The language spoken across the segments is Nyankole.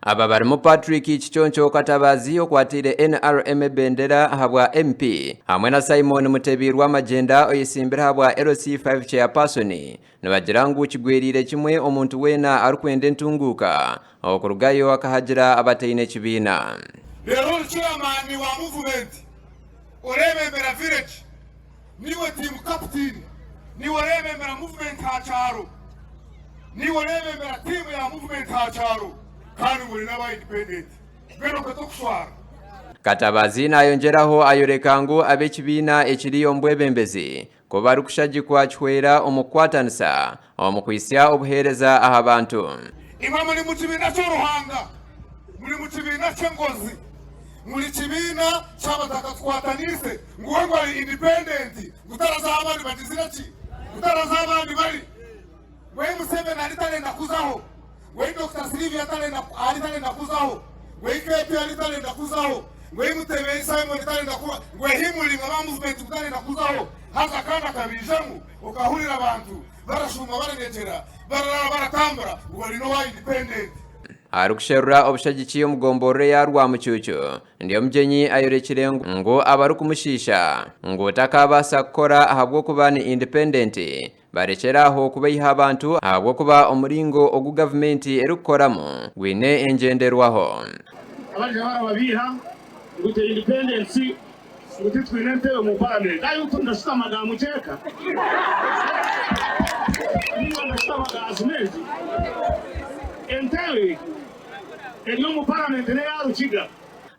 Aba barimu Patrick Kiconco Katabaazi okwatiire NRM ebendera ahabwa MP hamwe na Simon Mutebi Rwamagyenda oyetsimbire ahabwa LC5 Chairperson nibagira ngu kigweriire kimwe omuntu weena arikwenda entunguuka okurugayo akahagira abataine kibiina. Reero ori chairman wa movement oreebembera village Niiwe tiimu kaputiini, niiwe oreebembera muvumenti aha kyaro, niiwe oreebembera tiimu ya muvumenti aha kyaro kandi ngu ori n'aba indipendenti. Mbwenu okwo tokushwara? Katabazi nayongyeraho ayoreka ngu ab'ekibiina ekiri omu bwebembezi ku barikushagikwa kihwera omu kukwatanisa omu kuhitsya obuheereza aha bantu. Imwe muri mu kibiina ky'oruhanga, muri mu kibiina ky'engozi, muri kibiina ky'abatakatukwataniise ngu we ngu ari independent ngu taraza ahu abandi bagizire ki, ngu taraza ahu abandi bari, ngu ei Museveni ari tarenda kuzaho, ngu ei Dokita Sylvia tarenda ari tarenda kuzaho, ngu ei KP ari tarenda kuzaho, ngu ei Mutebi Simon tarenda kuba, ngu ehi muri mwe aba movement ngu tarenda kuzaho, haza kandi akabiijamu okahurira abantu barashuuma baranegyera, bararaara baratambura ngu bari n'owa independent. Arikusherura obushagiki omu gomborora eya Rwamucuucu, Ndyomugyenyi ayorekire ngu abarikumushiisha ngu takaabaasa kukora ahabw'okuba ni independent barekyere aho kubeiha abantu ahabw'okuba omuringo ogu gavumenti erikukoramu gwine engyenderwaho. Abarija barababiiha ngu te independence ngu titwine entebe omu paramenti ayi ndashutama ga mukyeka ninga ndashutama ga simenti entebe eri omu paramenti neya Rukiga.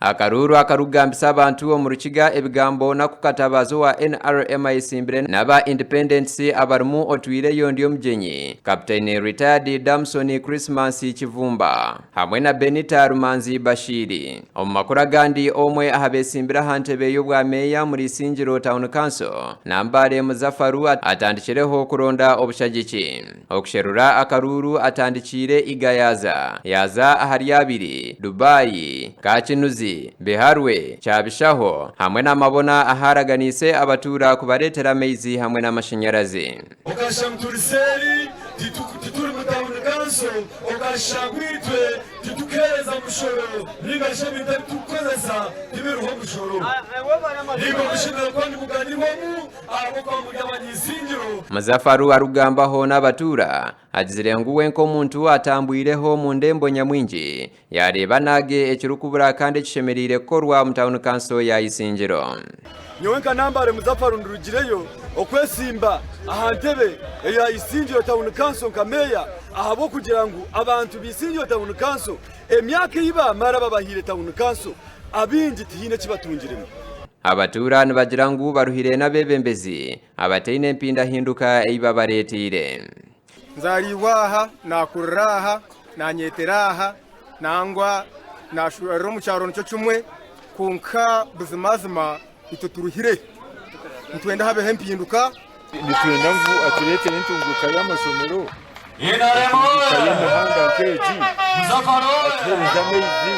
Akaruuru akarikugambisa abantu omu Rukiga ebigambo Naku Katabaazi owa NRM ayetsimbire n'aba Independents abarimu Otwireyo Ndyomugyenyi, Kapitaini Retired Damson Christmas Kivumba hamwe na Benita Rumanzi Bashiri. Omu makuru agandi, omwe aha betsimbire aha ntebe y'obwa meeya omuri Isingiro Town Council, Nambale Muzafaru atandikireho kuronda obushagiki. Okusherura akaruuru atandikiire Iga yaaza yaaza ahari Abiri, Dubai, Kakinuzi, Biharwe, Kyabishaho hamwe na Mabona ahu araganiise abatuura kubareetera amaizi hamwe n'amashanyarazi. Okashusha ngu turi seeri tituri mu tawuni kanso, okashusha ngu itwe titukuheereza mushoro ninga shi ebintu ebi turikukozesa tibiriho omushoro. Naimwe mushemereire kuba nimuganyirwamu ahabw'okuba muri abanyaisingiro. Muzafaru arikugambaho n'abatuura, agizire ngu we nk'omuntu atambwireho omu ndembo nyamwingi, yaareeba naage ekirikubura kandi ekishemereire kukorwa omu tauni kanso ya Isingiro. Nyowe nka Nambale Muzafaru ndurugireyo okwesimba aha ntebe eya Isingiro Town Council nka meeya ahabw'okugira ngu abantu b'Isingiro Town Council emyaka ei baamara babahaire Town Council abaingi tihaine eki batungiremu. Abatuura nibagira ngu baruhire n'abeebembezi abataine mpindahinduka ei babareeteire. Nzaariirwe aha, naakurira aha, naanyetera aha, nangwa naashwerera omu kyaro nikyo kimwe, kwonka buzimazima itwe turuhire, nitwenda habeho empinduka. Nitwenda ngu atureetere entunguuka y'amashomero, entunguuka y'emihanda nk'egi, atuheereze amaizi,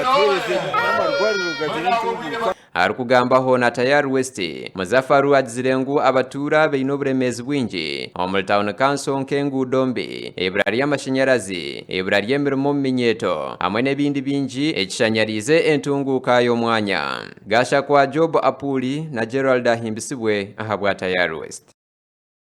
atuheereze n'amarwariro gagire entunguuka. Arikugambaho na Tayari West, Muzafaru agizire ngu abatuura baine oburemeezi bwingi omuri tauni kanso nk'enguudo mbi, eibura ry'amashanyarazi, eibura ry'emirimo omu minyeeto hamwe n'ebindi bingi ekishanyariize entunguuka y'omwanya. Gashakwa Job Apuuli na Gerald Ahimbisibwe ahabwa Tayari West.